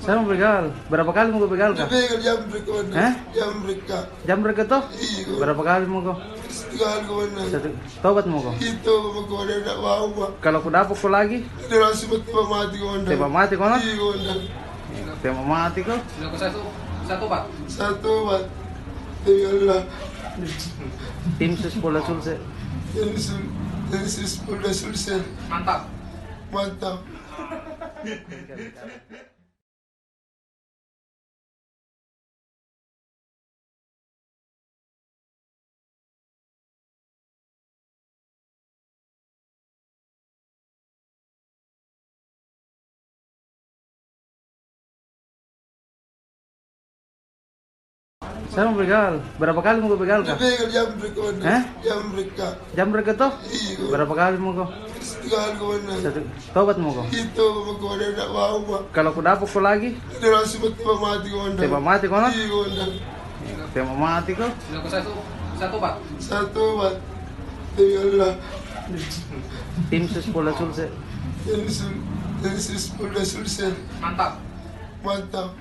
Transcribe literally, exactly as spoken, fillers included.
Sama begal. Berapa kali moko begal kah? Begal jamrek, Komandan. Hah? Jamrek kah? Jamrek kah toh? Iyo. Berapa kali moko? Satu kali, Komandan. Satu. Tobat moko? Itu moko, Komandan, ndak mau, Pak. Kalau ku dapat ko lagi? Dia langsung tembak mati, Komandan. Tembak mati, Komandan? Iyo, Komandan. Tembak mati ko? Sudah ko satu, satu, Pak. Satu, Pak. Demi Allah. Tim Sus Polda Sulsel. Tim Sus, Tim Sus Polda Sulsel. Mantap. Mantap. Sama begal. Berapa kali moko begal kah? Begal jamrek, Komandan. Hah? Jamrek kah? Jamrek kah toh? Iyo. Berapa kali moko? Satu kali, Komandan. Satu. Tobat moko? Itu moko, Komandan, ndak mau, Pak. Kalau ku dapat ko lagi? Dia langsung tembak mati, Komandan. Tembak mati, Komandan? Iyo, Komandan. Tembak mati ko? Sudah ko satu, satu, Pak. Satu, Pak. Demi Allah. Tim Sus Polda Sulsel. Tim Sus, Tim Sus Polda Sulsel. Mantap. Mantap.